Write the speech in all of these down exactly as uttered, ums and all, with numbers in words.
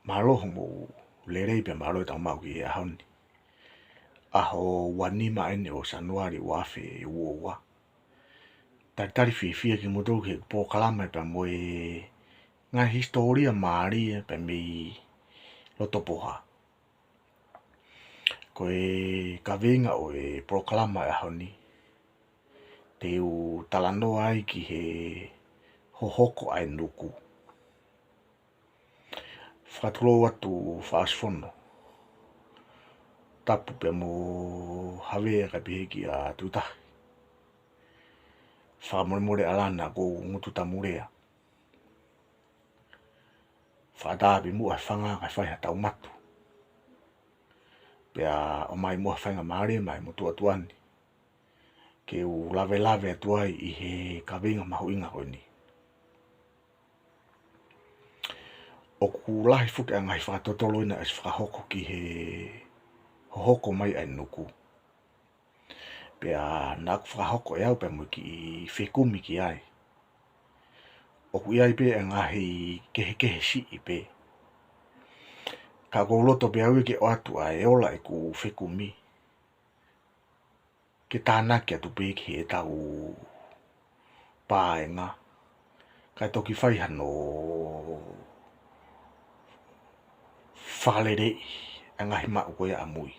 Mālō hoʻomou lelei pea mālō e tau maʻu ki he ʻaho ni. ʻAho ua nima eni ʻo Sānuali ua afe ua ua. Talitali fiefia kimoutolu ki he polokalama pea mo e ngaahi hisitōlia mālie pea mei loto Pohā. Ko e kaveinga ʻo e polokalama ʻo e ʻaho ni, te u talanoa ai ki he hohoko ʻa e nuku. Fakatulou atu Fakaʻosifono Tapu pea mo Havea kae pehē kia Tuʻitahi. Fakamolemole ʻAlana ko u ngutu tamu lea. Fakatā pē muʻa he fanga kae fai ha taumatu. Pea ʻomai muʻa ha faingamālie mai mo tuʻa tuʻa ni ke u lavelave atu ai ʻi he kaveinga mahuʻinga ko eni. ʻOku lahi foki ʻa e ngaahi fakatotolo ʻi naʻe ʻosi fakahoko ki he hohoko mai ʻa e nuku. Pea naʻa ku fakahoko ʻe au pea mo e kiʻi fekumi ki ai. ʻOku ʻi ai pē ʻa e ngaahi kehekehe siʻi pē. Ka ʻoku ou loto pē au ia ke ʻoatu ʻa e ola ʻeku fekumi ke tānaki atu pē ki he tau paenga, kae toki fai hano fakaleleiʻi ʻa e ngaahi maʻu ko ia ʻamui.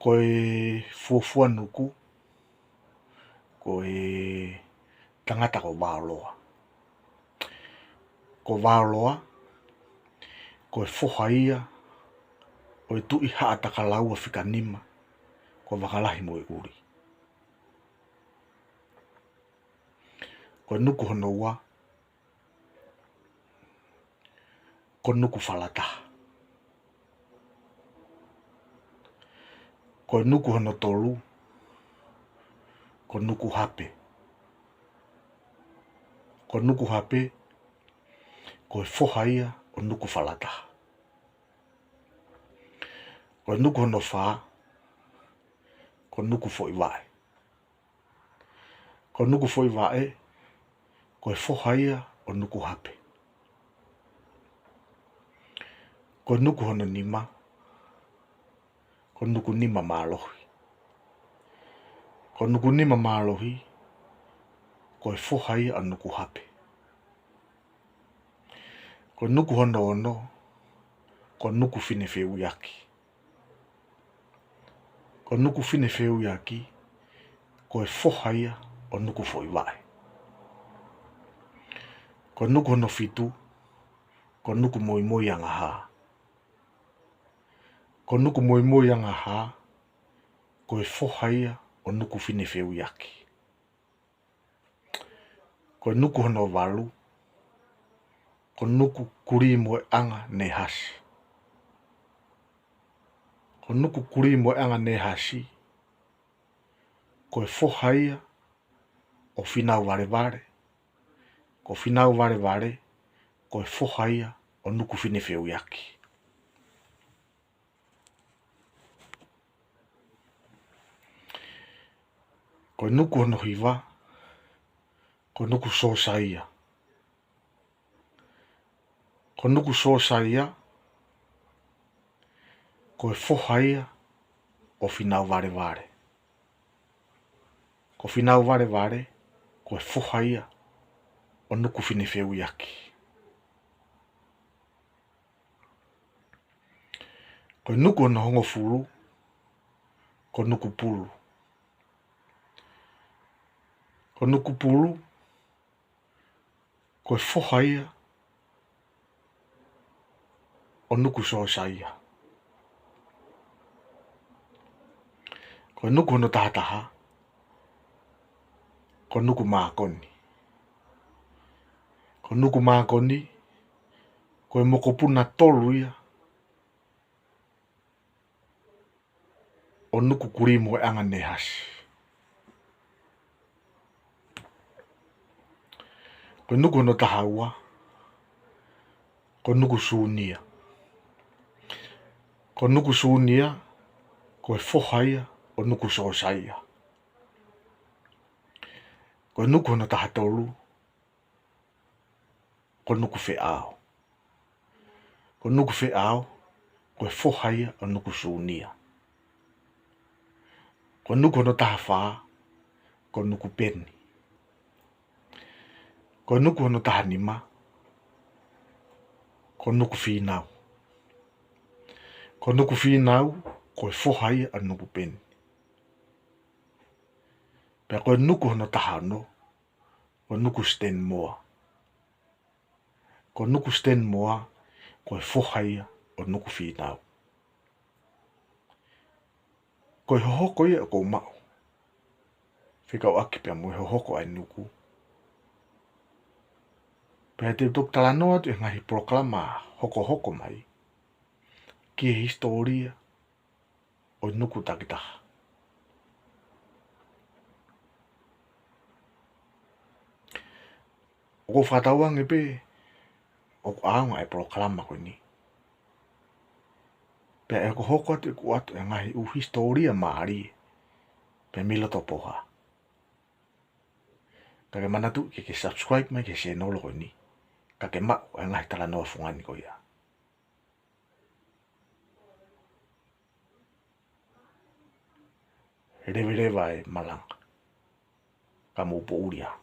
Ko e fuofua nuku, ko e tangata ko Vaoloa. Ko Vaoloa, ko e foha ia ʻo e Tuʻi Haʻatakalaua fika nima, ko Vakalahi mo e ʻUli. Ko e nuku hono ua, ko Nuku Falataha. Ko e nuku hono tolu, ko Nuku Hape. Ko Nuku Hape, ko e foha ia ʻo Nuku Falataha. Ko e nuku hono fā, ko Nuku Foʻivaʻe. Ko Nuku Foʻivaʻe, ko e foha ia ʻo Nuku Hape. Ko e nuku hono nima, ko Nuku Nima Mālohi. Ko Nuku Nima Mālohi, ko e foha ia ʻo Nuku Hape. Ko e nuku hono ono, ko Nuku Finefeuiaki. Ko Nuku Finefeuiaki, ko e foha ia ʻo Nuku Foʻivaʻe. Ko e nuku hono fitu, ko Nuku Moimoiangahā. Ko Nuku Moimoiangahā, ko e foha ia ʻo Nuku Finefeuiaki. Ko e nuku hono valu, ko Nuku Kulimoeʻanga Nehasi. Ko Nuku Kulimoeʻanga Nehasi, ko e foha ia ʻo Finauvalevale. Ko Finauvalevale, ko e foha ia ʻo Nuku Finefeuiaki. Ko e nuku hono hiva, ko Nuku Sosaia. Ko Nuku Sosaia, ko e foha ia ʻo Finauvalevale. Ko Finauvalevale, ko e foha ia ʻo Nuku Finefeuiaki. Ko e nuku hono hongofulu, ko Nuku Pulu. Ko Nuku Pulu, ko e foha ia ʻo Nuku Sosaia. Ko e nuku hono tahataha, ko Nuku Mākoni. Ko Nuku Mākoni, ko e mokopuna tolu ia ʻo Nuku Kulimoeʻanga Nehasi. Ko e nuku hono taha ua, ko Nuku Sūnia. Ko Nuku Sūnia, ko e foha ia ʻo Nuku Sosaia. Ko e nuku hono taha tolu, ko Nuku Feʻao. Ko Nuku Feʻao, ko e foha ia ʻo Nuku Sūnia. Ko Nuku hono taha fā, ko Nuku Peni. Ko Nuku hono taha nima, ko Nuku Fīnau. Ko Nuku Fīnau, ko e foha ia ʻo Nuku Peni. Pea ko Nuku hono taha ono, ko Nuku Stenmoa. Ko Nuku Stenmoa, ko e foha ia ʻo Nuku Fīnau. Ko e hohoko ia ʻoku ou maʻu fekauʻaki pea mo e hohoko ʻa e Nuku. Pea te u toki talanoa atu he ngaahi polokalama hokohoko mai ki he hisitōlia ʻo e Nuku takitaha. ʻOku ou fakatauange pē ʻoku ʻaonga e polokalama ko eni. Pea ʻe hokohoko atu ʻeku ʻoatu e ngaahi ʻū hisitōlia mālie pea mei loto Pohā. Ka ke manatuʻi ke ke subscribe mai ki he sēnolo ko eni, ka ke maʻu e ngaahi talanoa fungani ko ia. Leveleva e malanga, ka mou poʻuli ā.